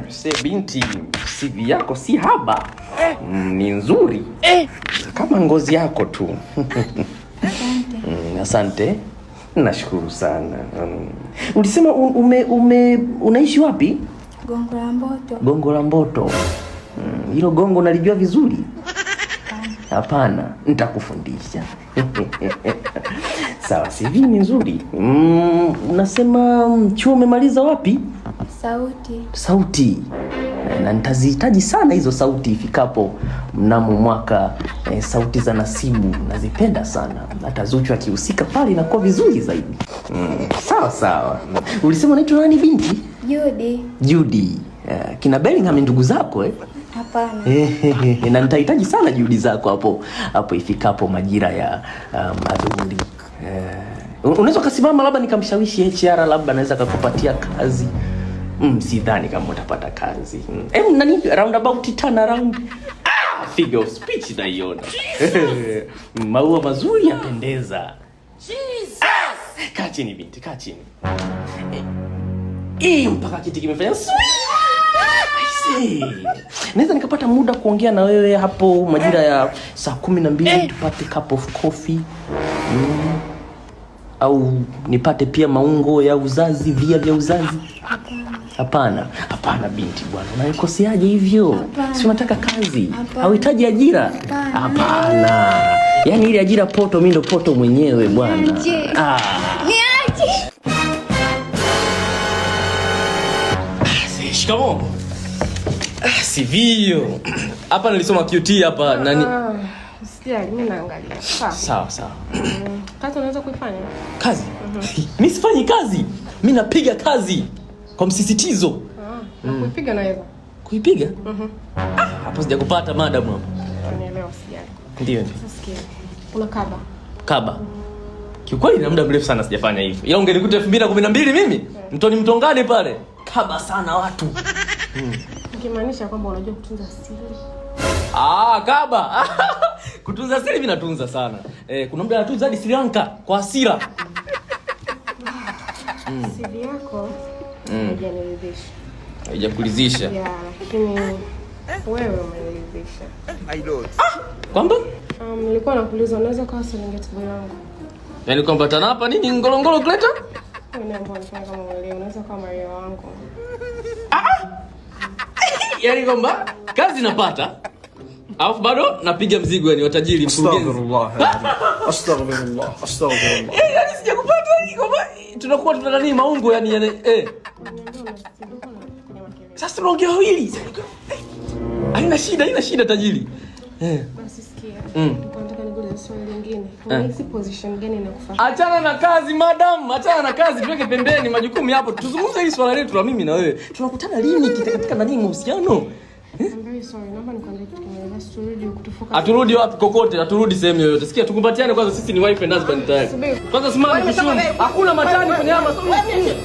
Se binti, CV yako si haba. Ni nzuri kama ngozi yako tu. Asante. Asante, nashukuru sana. Ulisema ume unaishi wapi? Gongo la Mboto. Gongo la Mboto. Hilo gongo nalijua vizuri? Hapana, nitakufundisha. Sawa, CV ni nzuri. Unasema chuo umemaliza wapi? Sauti. Sauti. Na nitazihitaji sana hizo sauti ifikapo mnamo mwaka sauti za nasibu nazipenda sana. Hata Zuchu akihusika pale inakuwa vizuri zaidi. Sawa sawa. Ulisema unaitwa nani binti? Judy. Judy. Kina Bellingham ni ndugu zako eh? Hapana. Na nitahitaji sana juhudi zako hapo hapo ifikapo majira ya adhuhuri. Unaweza ukasimama labda nikamshawishi HR labda anaweza akakupatia kazi. Sidhani kama utapata kazi. Nani roundabout turn around. Ah, figure of speech naiona. Maua mazuri yapendeza. Ah, kaa chini binti, kaa chini. Mpaka kiti kimefanya swi. I see. Naweza nikapata muda kuongea na wewe hapo majira ya saa 12 tupate cup of coffee Au nipate pia maungo ya uzazi, via vya uzazi? Hapana, hapana binti bwana, unanikoseaje hivyo? Hapana. Si unataka kazi? Hapana. Hauhitaji ajira? Hapana. Hapana. Yaani ile ajira poto, mimi ndo poto mwenyewe bwana. Niache. Ah. Niache. Shikamoo. Ah, CV hiyo. Hapa nilisoma QT hapa nani? Ah, usijali, mimi naangalia. Sawa. Sawa sawa. Kazi unaweza kuifanya? Kazi? Mimi sifanyi kazi. Mimi napiga kazi kwa msisitizo. Ah, na kuipiga naweza. Kuipiga? Ah, hapo sijakupata madam hapo. Unielewa, usijali. Ndio ndio. Sasa sikia. Una kaba. Kaba. Kiukweli na muda mrefu sana sijafanya hivyo. Ila ungenikuta 2012 mimi, mtoni mtongane pale. Kaba sana watu. Nikimaanisha kwamba unajua kutunza siri. Ah, kaba. Kutunza siri mimi natunza sana. Kuna muda natunza hadi Sri Lanka kwa hasira. CV yako haijaniridhisha. Haijakuridhisha. Yeah, lakini wewe umeniridhisha. Kwamba? Nilikuwa nakuuliza unaweza kuwa Serengeti boy wangu. Yaani kwamba TANAPA nini Ngorongoro Crater? Wewe ni ambao unafanya kama uelewe, unaweza kuwa Maria wangu. Yaani kwamba kazi napata. Alafu bado napiga mzigo yani watajiri mkurugenzi. Astaghfirullah. Astaghfirullah. Astaghfirullah. Yaani sijakupata hii kwamba tunakuwa tuna nani maungo yani yani. Sasa tunaongea wawili. Haina shida, haina shida tajiri. Basi sikia. Nilikuwa nataka nikuulize swali lingine. Unahisi position gani inakufaa? Achana na kazi madam, achana na kazi, tuweke pembeni majukumu yapo. Tuzungumze hili swala letu la mimi na wewe. Tunakutana lini katika nani mahusiano? I'm very sorry. Naomba nikwambie kitu kimoja. Basi turudi kutufoka. Aturudi wapi kokote, aturudi sehemu yoyote. Sikia tukumbatiane kwanza, sisi ni wife and husband tayari. Subiri. Kwanza simama Wewe kishumu. umetoka- Hakuna matani kwenye haya masomo. Wewe-